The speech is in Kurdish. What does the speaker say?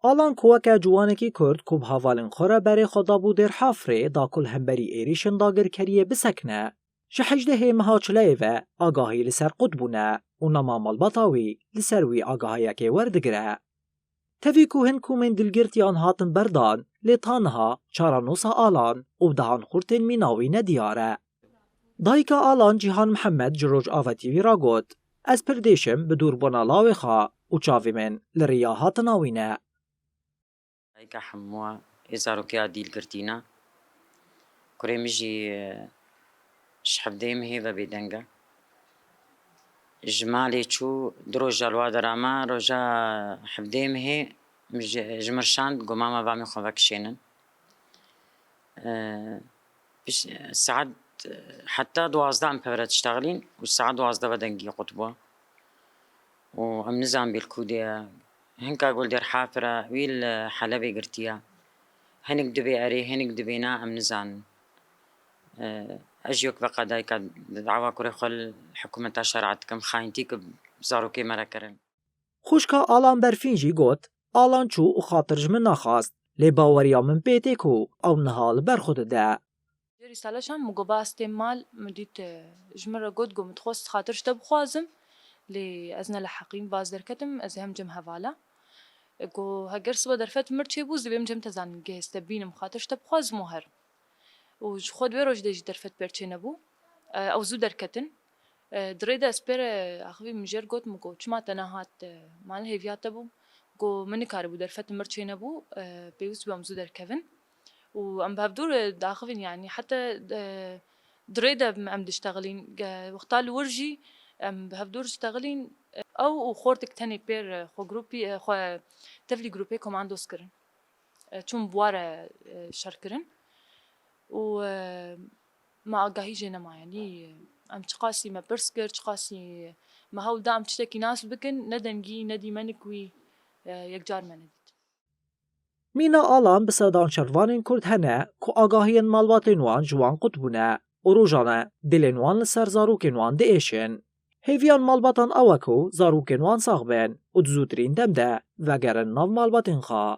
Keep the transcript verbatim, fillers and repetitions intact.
Alan ku weke ciwanekî Kurd ku bi hevalên xwe re berê xwe dabû Dêrhafrê da ku li hemberî êrîşên dagirkeriyê bisekine, ji hejdehê meha Çileyê ve agahî li ser qut bûne û nema malbata wî li ser wî agahiyekê werdigire. Tevî ku hin komên dilgirtiyan hatin berdan, lê ta niha çaranûsa Alan û bi dehan xurtên mîna wî nediyar e. Dayika Alan Cîhan Mihemed ji Rojava T V re got, Ez pir dêş im bi dûrbûna lawê xwe û çavê min li riya hatina wî ne. Dayika hemû ê zarokiya dîl girtîne. Kurê min jî, e, ji hevdehê mehê ve bêdeng e. Ji malê çû du roja li wa derama, roja hevdehê mehê min ji, ji min şand, got, "Mama, va min xwe vekişênin." E, piş-, saet, e, heta duwazdeh em pevre diştexilîn û saet duwazdeh ve dengî qut bû. Û em nizan bî li ku de ye. Hinka gul Dêrhafir e, wî li Helebê girtiye. Hinek dibê erê, hinek dibê na, em nizanin. E, ez jî wek veqa dayika di dava kurê xwe li hikûmeta şer'a dikim, xayintî ku zarokê me re kirin. Xwişka Alan Berfîn jî got, Alan çû û xatir ji min naxwast, lê baweriya min pê tê ku ew niha li ber xwe dide. Jêrî Saleşan min got, "Ba ez têm mal", min dît, e, ji min re got, got, "Min dixwest xatir ji te bixwazim, lê ez ne li heqîm, ba ez derketim, ez ê hem cem hevala." E, got, "Heger sibe derfet mir çêbû, ez dibêm cem te zanîngehê, ez te bînim, xatir ji te bixwazim û herim." Û ji xwe di wê rojê de jî derfet pêr çênebû. E, ew zû derketin. E, di rê de ez pê re axivî min jê re got, min got, "Çima te nehat, e, mane hêviya te bû?" Got, "Min nikaribû, derfet li mir çênebû, e, pêwîst bû em zû derkevin." Û em bi hevdûr, e, diaxivin, yanî heta, e, di rê de em diştexilîn. Ge-, wexta li wir jî em bi hevdûr diştexilîn, e, ew û xortik tenê pêr, e, xwe grûpî, e, xwe tevlî grûpê komandos kirin. E, çûn bi wa re, e, şer kirin. Û, e, me agahî jê nema, yanî, e, em çiqasî me pirs kir, çiqasî me hewl da em tiştekî nas bikin, ne dengî, ne dîmenik wî, e, yekcar me nedît. Mîna Alan bi sedan şervanên Kurd hene ku agahiyên malbatên wan ji wan qut bûne û rojane dilên wan li ser zarokên wan diêşin. Hêviyan malbatan ew e ku zarokên wan sax bin û di zûtirîn dem de vegerin nav malbatên xwe.